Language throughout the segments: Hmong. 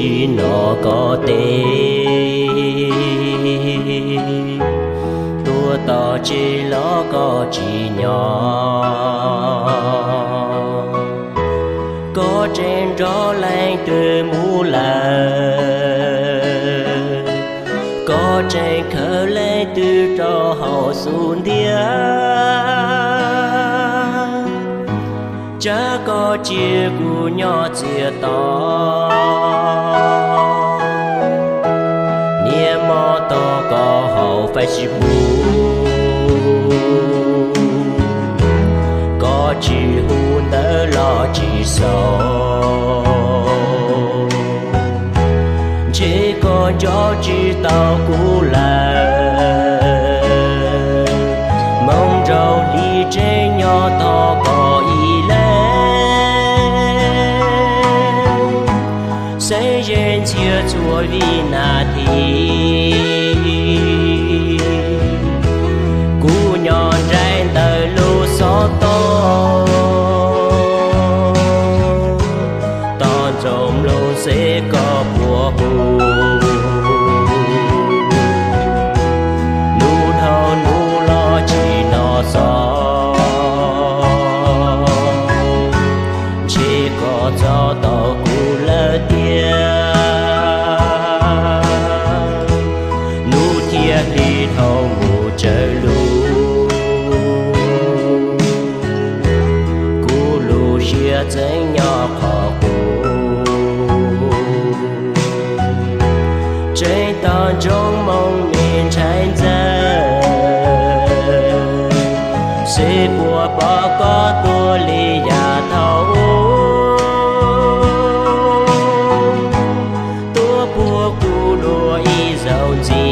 Tsis noj koj tes, tuag tom tsev los koj tsis nyob. Koj tseem nrog leej twg mus lawm? Koj tseem khawb leej twg rau hauv xub ntiag? Tsam koj cia kuv nyob txias to, niaj hmo tos koj hauv Facebook, koj tsis hu ntawv los tsis xaus, ntshe koj nco tsis tau kuv lawm. Hmoov nrauj hli tseem nyob tos koj ib leeg, xeeb ze ntxhias txhua vib nas this. Kuv nyob nraim ntawm lub xov tooj, tos ntsoov mloog seb koj puas hu. Hnub dhau hnub los tsis hnov xov, ntshe koj txo tau kuv lawm tiag. Hnub thiab hli dhau mus tsawv lug, kuv lub siab tseem nyob qhov qub. Tseem tos ntsoov moo me ntshai ntxawg, seb puas pom koj tuag li yav thaum ub, tuaj puag kuv dua ib zaug ntxiv.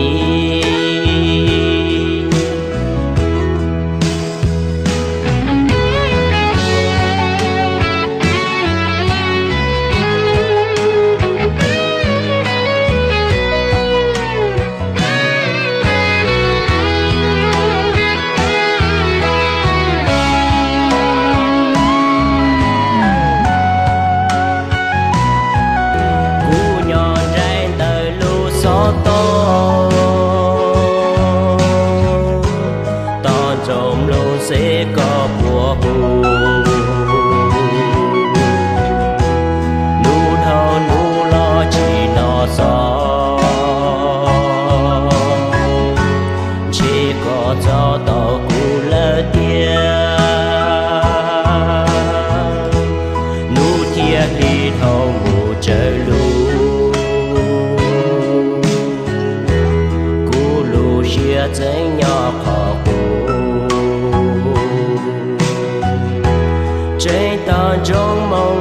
Kuv nyob nraim ntawm lub xov tooj, tos ntsoov mloog seb koj puas hu. Hnub dhau hnub los tsis hnov xov, ntshe koj txo tau kuv lawm tiag. Hnub thiab hli dhau mus tsawv lug, kuv lub siab tseem nyob qhov qub. Tseem tos ntsoov moo